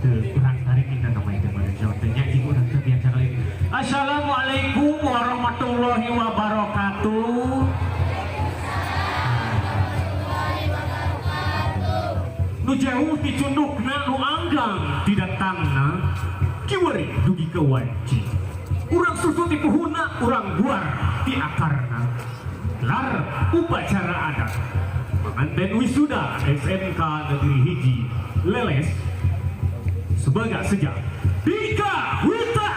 Teu urang tarik kita nama itu mana jauh teh nya jeung urang teu biasa kali. Assalamualaikum warahmatullahi wabarakatuh. Nu jauh ti cundukna, nu anggang ti datangna, kiwari dugi ke wanci. Urang susu ti puhuna, urang buar ti akarna. Gelar upacara adat manganten wisuda SMK Negeri 1 Leles sebagai sejak Dika Wita.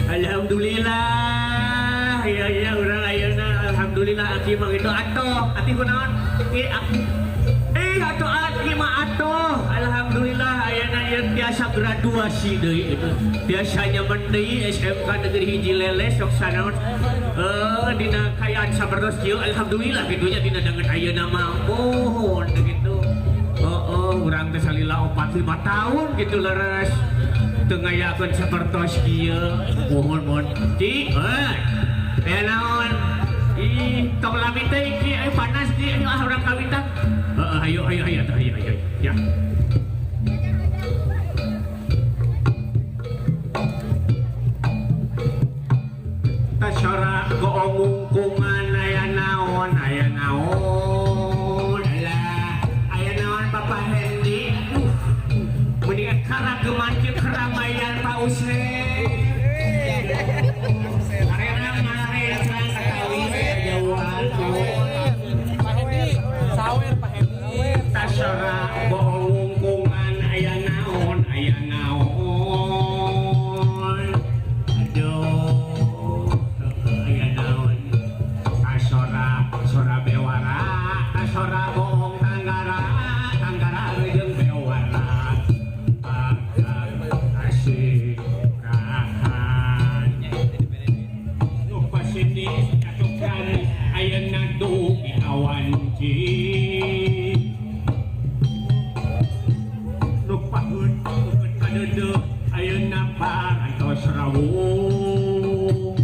Alhamdulillah, ya ya urang ayeuna alhamdulillah aki mah gitu atuh ati kunaon atuh aki mah atuh alhamdulillah ayeuna ieu tiasa graduasi deui itu tiasa nyaman deui SMK Negeri 1 Leles sok sanaon dina kayaan sapertos kieu alhamdulillah kitu nya dina danget ayeuna mah mohon gitu. Oh, urang teh salila 4-5 tahun gitu leres teu ngayakeun sapertos kieu. Mohon mohon. Ci, heuh. Aya naon? Ih, tong lami teh ki panas ki ayo ah urang kawitan. Heeh, ayo ayo ayo ayo ayo. Ya. Tasora goongungkungan aya naon, aya naon. Alah, aya naon Bapak Hendi. Mendingan karageman kieu keramaian Pak Usep. Arena marencang katawi kajauhan. Pak Hendi, sawer Pak Hendi. Tasora goongungkungan aya naon, aya naon. Aduh, aya naon. Tasora sora bewara, tasora bohong tanggara, tanggara jeung bewara. Ayeuna dugi awanci nu paheut kadeudeuh ayeuna parantos rawuh.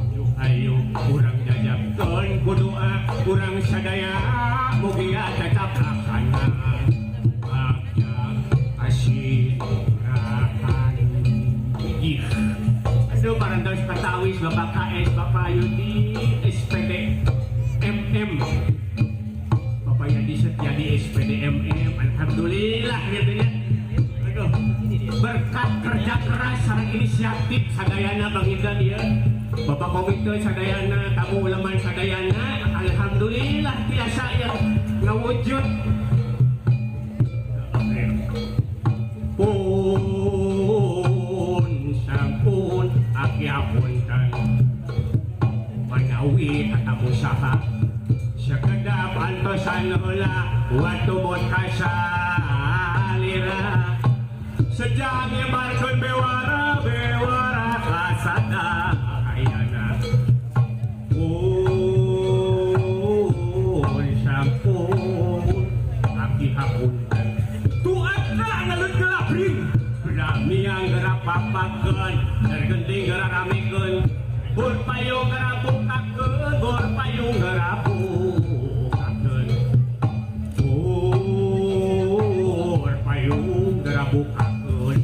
Yuk ayo urang jajabkeun ku doa urang sadaya mugia tetap laksana bagja kasih rahan. Ih. Aduh, parantos patawis Bapak KS, Bapak Yudi SPD MM, Bapak Yadi Setiadi SPD MM, alhamdulillah gitu ya. Aduh, berkat kerja keras sareng inisiatif sadayana Bang Idan ya. Bapak komite sadayana, tamu uleman sadayana, alhamdulillah tiasa ya ngawujud. Pun sampun aki apunten manawi katamu saha sekedap antosan heula watumut kasalira sejak nyebarkeun bewara bewara kasada ayana. Pun sampun aki apunten tuatra ngelut gelapring miang gerak papakeun tergenting gerak ramekeun bor payung gerak bukakeun bor payung gerak bukakeun bor payung gerak bukakeun.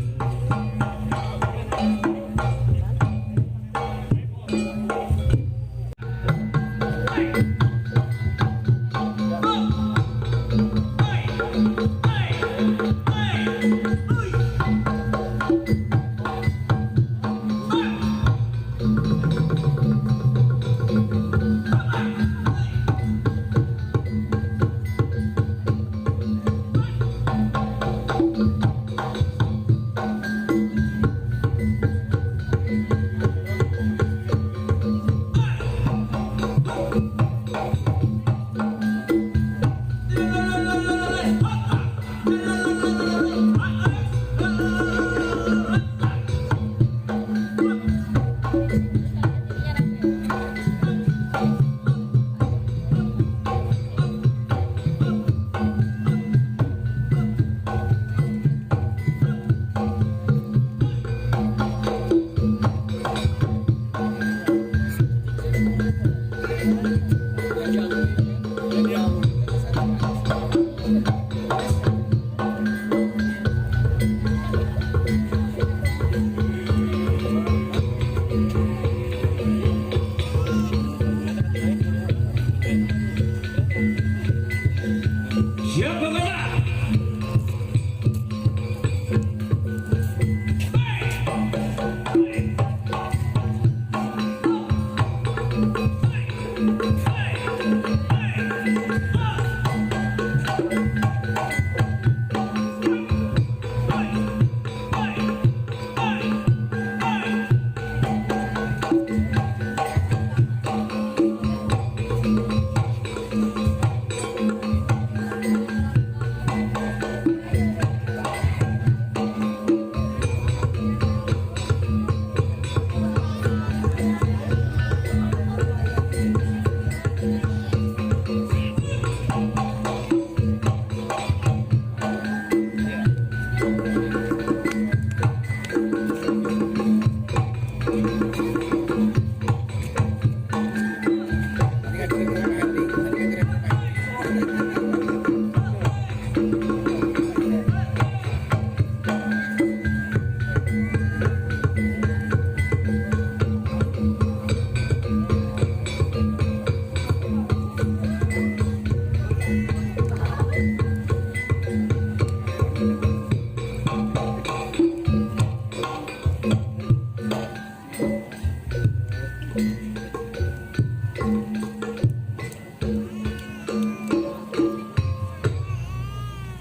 Siap Bapak.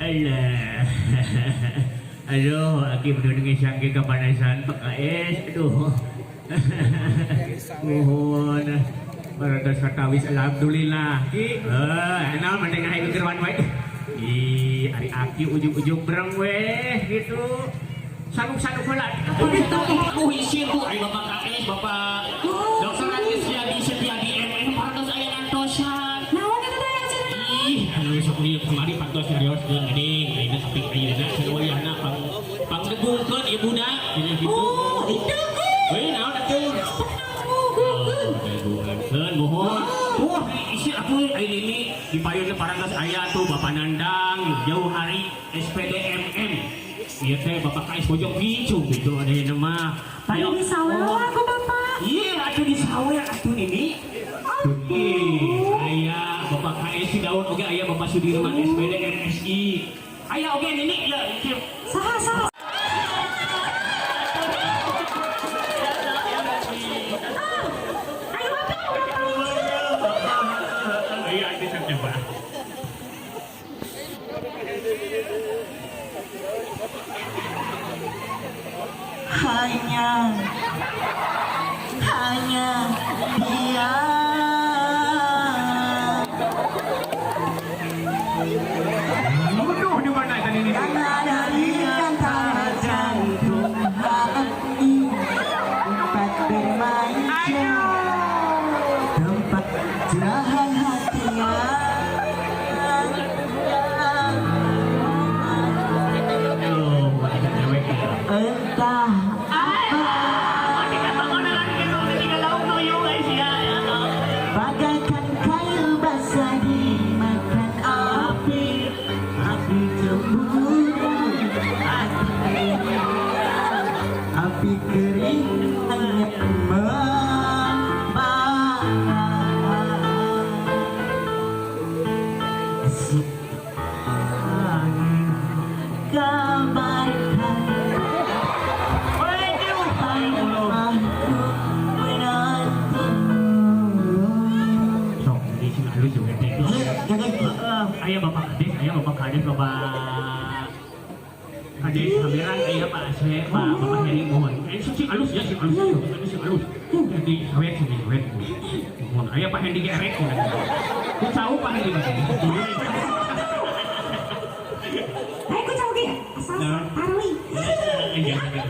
Alah. Aduh, aki bener ngisang ke kepanasan Pak KS. Aduh. Nuhun. Barantos katawis alhamdulillah. Ki, enak mending hayu gerwan wae. Ih, ari aki ujung-ujung bereng weh gitu. Sanuk-sanuk heula. Aduh, isin tuh ari Bapak KS, Bapak Dr. Agus Setiadi Setiadi MM parantos aya ngantosan. Naon eta teh cenah? Ih, anu sok dieu kamari pantos nyarioskeun geuning, ayeuna kaping ayeuna sarwayahna pang pangdegungkeun ibuna cenah kitu. Oh, dengkeun. Weh, naon atuh? Dengkeun. Degungkeun muhun. Wah, isi atuh ayeuna ini di payun parantos aya tuh Bapak Nandang jauh hari SPDMM. Ieu teh Bapak KS Bojong Picu gitu ayeuna mah. Pada disawer aku Bapak. Iya, atuh disawer atuh ini. Ih, aya Bapak KS si Daun oge aya Bapak Sudirman SPD MSI. Aya oge nini ya ieu. Saha saha. Ayo Bapak. Aya itu sok coba. Hanya hanya dia. Aduh, di mana tadi ini? Yang ada di antara jantung hati, tempat bermain, tempat curahan hatinya. Aduh, ada cewek ya. Entah apa, bagaikan kayu basah dimakan api, api cemburu, api, api kering hanya membakar. Angin kabarkan aku menantimu. Sok, di sini halus juga teh. Aya Bapak Kades, aya Bapak Kades, Bapak Kades Hameran, aya Pak Asep, Pak Bapak Heri mohon. Sok sing halus ya, sing halus, sing halus. Jadi sawet sing sawet. Mohon, aya Pak Hendi gerek. Ku cau Pak Hendi. Ayo ku cau ge. Asal tarwi. Iya. Hanya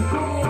Iya.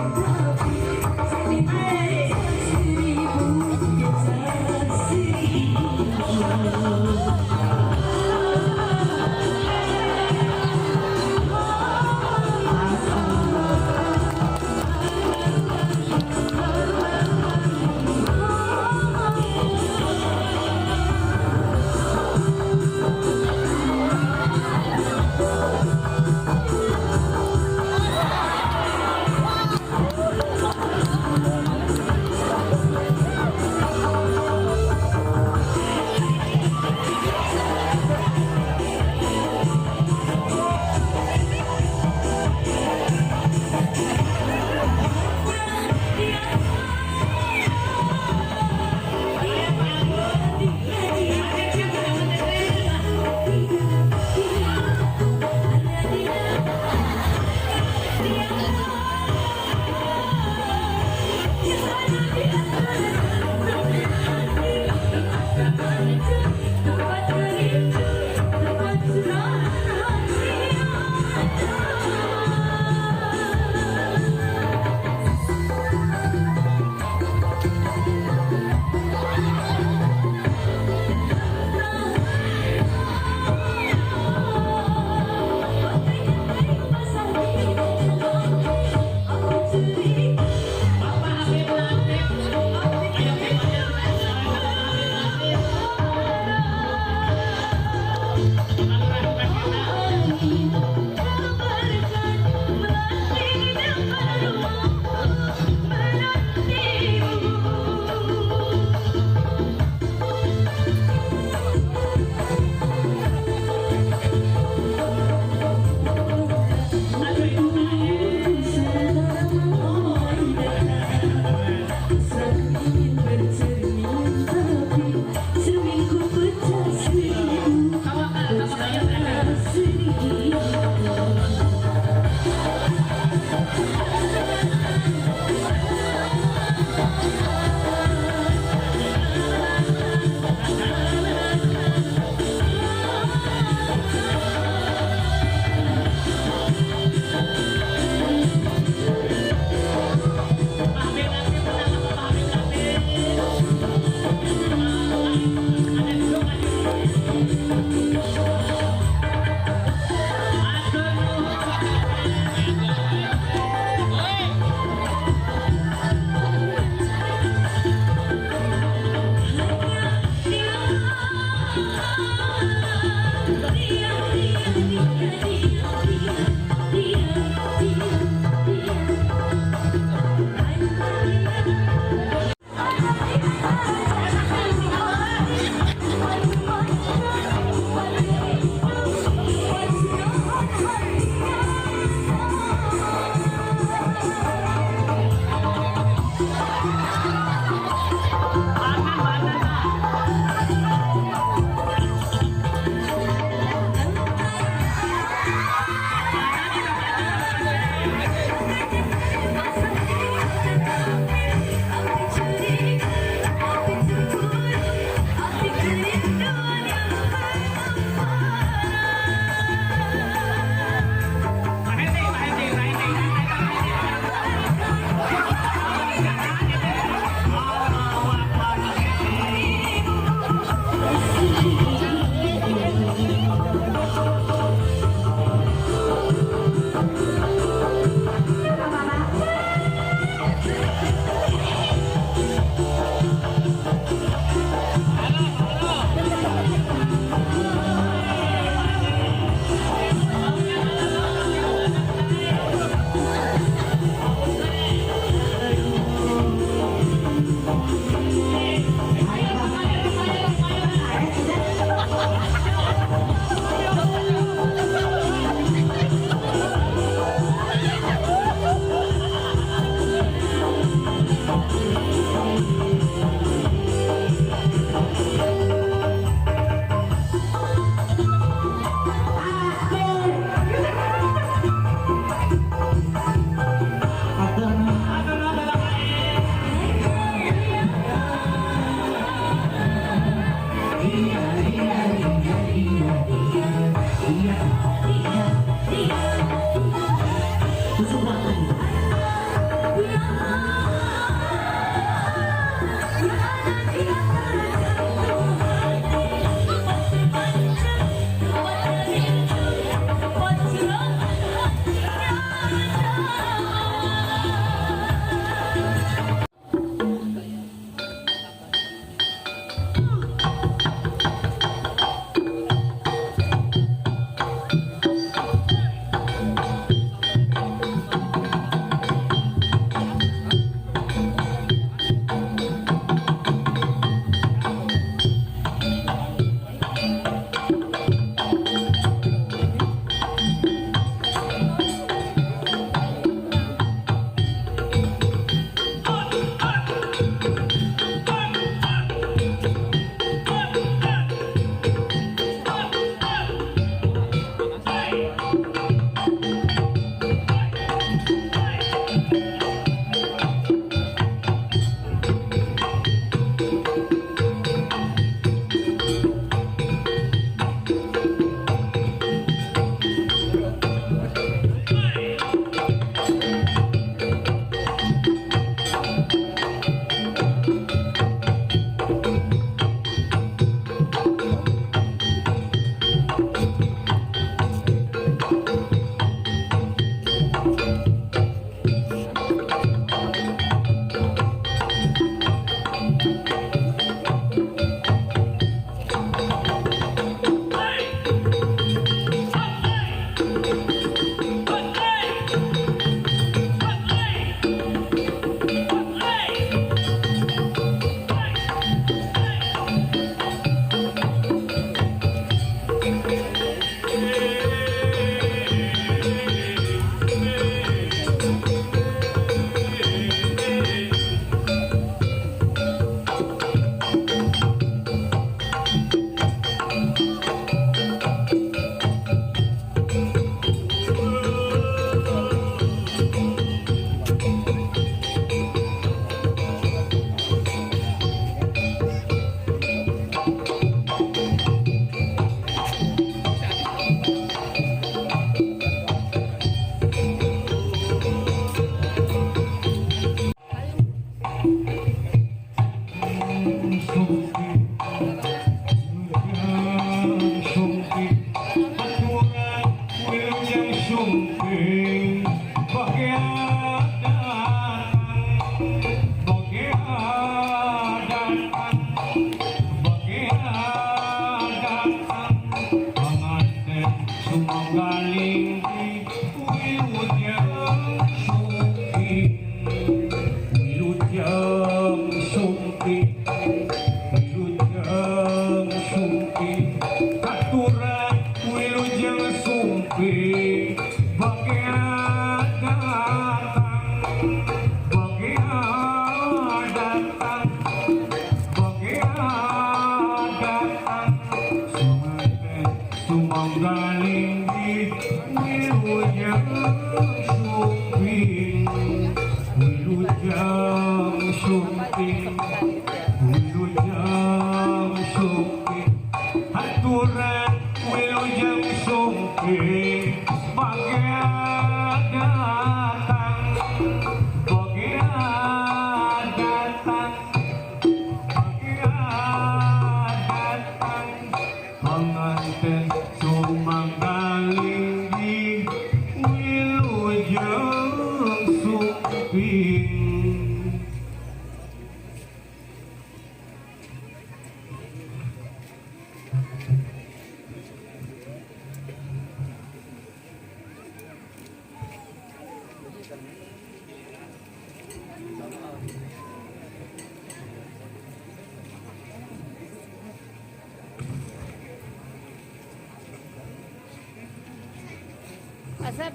Asep,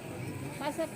Asep.